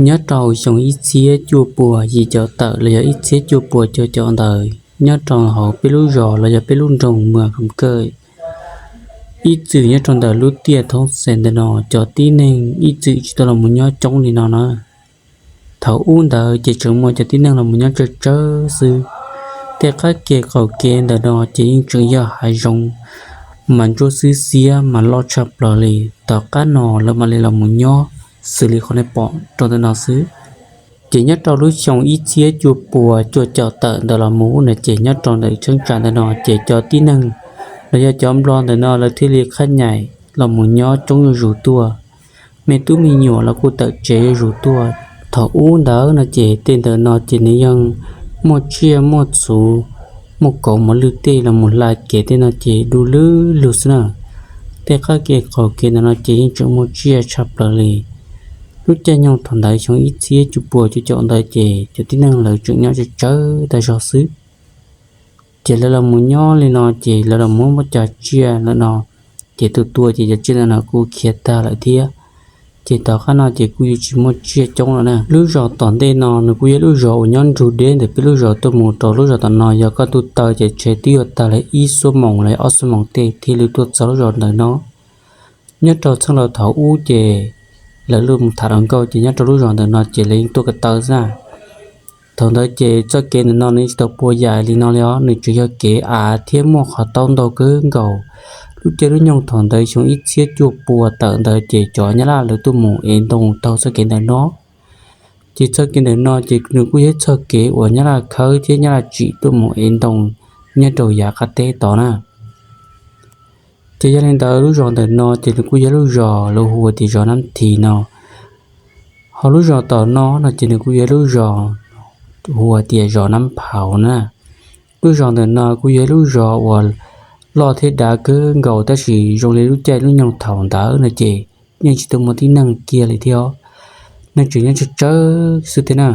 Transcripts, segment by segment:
Nyob rau xyoo ib txhiab cuaj puas yim caum tawm los yog ib txhiab cuaj puas cuaj caum ntawd, nyob rau hauv peb lub zos los yog peb lub nroog Muas Kam Kawj, ib txwm nyob rau ntawm lub tiaj thoob xees ntawm no cov tib neeg ib txwm tsis tau los mus nyob coob li no na. Thaum ub ntawd ces tseem muaj cov tib neeg los mus nyob tsawg tsawg xwb. Tej qab ke qaum kev ntawm no ces yeej tseem yog hav zoov, mas ntsuab xwb xiab mas loj tshaj plaws li. Tom qab no lawv mam li los mus nyob xws li qhov nej pom rau ntawm no xwb. Ces nyob rau lub xyoo ib txhiab cuaj puas cuaj caum tawm ntawd los mus no ces nyob rau ntawm cheeb tsam ntawm no ces cov tib neeg los yog cov nplog ntawm no lawv thiaj li qhab nyaim los mus nyob coob zuj zus tuaj. Me tub me nyuam los kuj tawm tsev zuj zus tuaj. Thaum ub ntawd no ces tej ntawm no ces nws yeej muaj tsiaj muaj txhu, muaj kauv mos lwj tej los mus hla kev tej no ces du lug lug xwb na. Tej qab ke qaum kev ntawm no ces yeej tseem muaj tsiaj tshaj plaws li. Lub caij nyoog thaum ntawd xyoo ib txhiab cuaj puas cuaj caum ntawd ces cov tib neeg lawv tseem nyob tsawg tsawg tag zog xwb. Ces lawv los mus nyob li no ces lawv los muab muab cov tsiaj ntawm no ces tua tua ces cov tsiaj ntawm no kuj khiav tag lawm thiab. Ces tom qab no ces kuj yuav tsis muaj tsiaj coob lawm na. Lub zos tom ntej no nws kuj yog lub zos uas nyob nrug deb ntawm peb lub zos tuaj mus rau lub zos tom no yog koj tuaj taw ces tshe twb yuav tag li ib xuab moos los ob xuab moos tej thiaj li tuaj txog lub zos ntawm no. Nyob rau txheej laus thaum ub ces lawv lub mus tham hluas nkauj ces nyob rau lub zos ntawm no ces lawv yeej tuaj ko taw xwb. Thaum ntawd ces txoj kev ntawm no nws tsis tau puas yam li no li os, nws tsuas yog kev av thiab muaj qhov taub ntau kawg nkaus. Lub caij lub nyoog thaum ntawd xyoo ib txhiab cuaj puas tawm ntawd ces cov Nyab Laj lawv tuaj mus ev ntoo taug txoj kev ntawm no. Ces txoj kev ntawm no ces nws kuj yog ib txoj kev uas Nyab Laj khawb thiab Nyab Laj tsim tuaj mus ev ntoo nyob rau yav qab teb tod na. Ces yog li ntawd lub zos ntawm no ces nws kuj yog lub zos lawv hu tias zos Nab This no. Ho lub zos tom no no ces nws kuj yog lub zos hu tias zos Nab Phau na. Lub zos ntawm no kuj yog lub zos uas loj thiab dav kawg nkaus tab sis zoo li lub caij lub nyoog thaum ntawd no ces yeej tsis tau muaj tib neeg kiag li thiab, neeg tseem nyob tsawg tsawg xwb thiab na.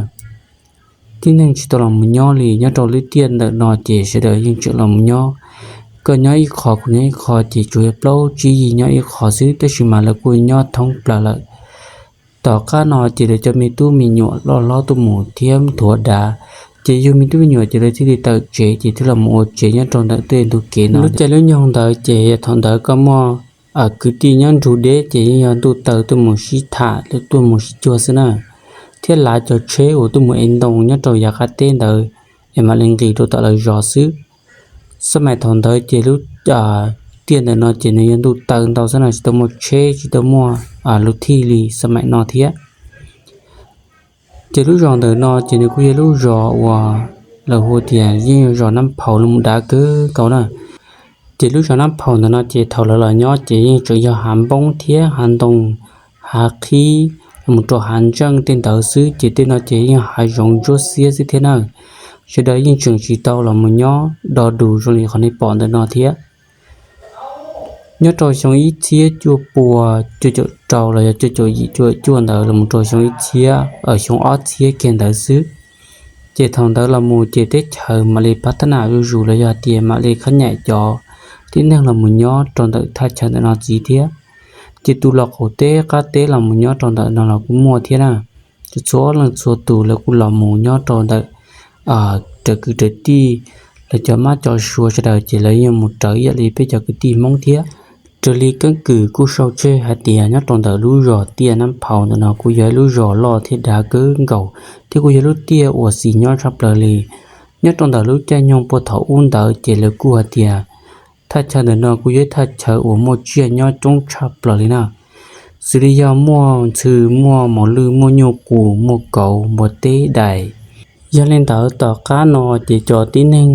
Tib neeg tsis tau los mus nyob li, nyob rau lub tiaj ntawm no ces sawv daws yeej tseem los mus nyob. Koj nyob ib qho kuv nyob ib qho ces tsuas yog plaub tsib yig nyob ib qho xwb tab sis mas lawv kuj nyob thoob plaws lawm. Tom qab no ces lawv cov me tub me nyuam loj hlob tuaj mus thiab nthuav dav, ces yug me tub me nyuam ces lawv thiaj li tawm tsev ces thiaj los mus ua tsev nyob rau ntawm tej ntug kev no. Lub caij lub nyoog ntawd ces yog thaum ntawd koj muaj kwv tij nyob nrug deb ces yeej yog ntuj taw tuaj mus sib tham lawv tuaj mus sib cuag xwb na, thiab lav cov tsheb uas tuaj mus ev ntoo nyob rau yav qab teb ntawd es mam li nqis rau tom lawv zos xwb. Xab maim thaum ntawd ces lub tiaj ntawm no ces nws yog ntuj taw ntau xwb no, tsis tau muaj tsheb tsis tau muaj lub thij li xab maim no thiab. Ces lub zos ntawm no ces nws kuj yog lub zos uas lawv hu tias yeej yog zos Nab Phau los dav kawg nkaus na. Ces lub zos Nab Phau ntawm no ces thaum lawv los nyob ces yeej tseem yog hav npoob thiab hav ntoo, hav qhib, los mus rau hav ntseej tej ntawd xwb ces tej no ces yeej hav zoov ntsuab xiab xwb thiab na. Sawv daws yeej tseem tsis tau los mus nyob do dus zoo li qhov nej pom ntawm no thiab. Nyob rau xyoo ib txhiab cuaj puas cuaj caum rau los yog cuaj caum yim cuaj caum cuaj ntawd los mus rau xyoo ib txhiab, xyoo ob txhiab kiag ntawd xwb, ces thaum ntawd los mus ces teb chaws mam li pab thab nam zuj zus los yog tias mam li qhab nyaim cov tib neeg los mus nyob rau ntawm thaj chaw ntawm no ntxiv thiab. Ces tus los qaum teb qab teb los mus nyob rau ntawm no los kuj muaj thiab na. Txhua leej txhua tus lawv kuj los mus nyob rau ntawm raws kwv raws tij, lawv cov mab cov suav sawv daws ces lawv yeej mus raws ib yam li peb cov kwv tij Hmoob thiab. Raws li keeb kwm kuj sau tseg hais tias nyob rau ntawm lub zos tiaj Nab Phau ntawm no kuj yog ib lub zos loj thiab dav kawg nkaus thiab kuj yog lub tiaj uas xis nyob tshaj plaws li. Nyob rau ntawm lub caij nyoog puag thaum ub ntawd ces lawv kuj hais tias thaj chaw ntawm no kuj yog ib thaj chaw uas muaj tsiaj nyob coob tshaj plaws li na, xws li yog muaj ntxhw, muaj mos lwj, muaj nyuj qus, muaj kauv, npua teb, dais. Yog li ntawd tom qab no ces cov tib neeg,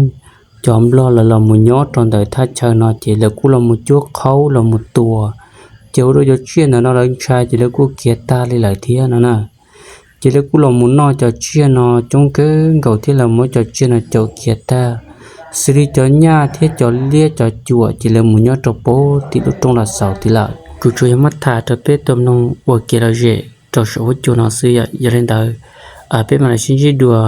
cov nplog lawv los mus nyob rau ntawm thaj chaw no ces lawv kuj los mus cuab qhaub los mus tua, ces ua rau cov tsiaj ntawm no lawv ntshai ces lawv kuj khiav tag li lawm thiab no na. Ces lawv kuj los mus noj cov tsiaj no coob kawg nkaus thiab lawv muab cov tsiaj no caum khiav tag, xws li cov nyaj thiab cov liab cov cuam ces lawv mus nyob rau pem tim lub roob Los Xaus tid lawm. Kuv tsuas yog muab tham rau peb tau mloog ua kev lom zem rau saum huab cua no xwb yom. Yog li ntawd peb mam li sib ntsib dua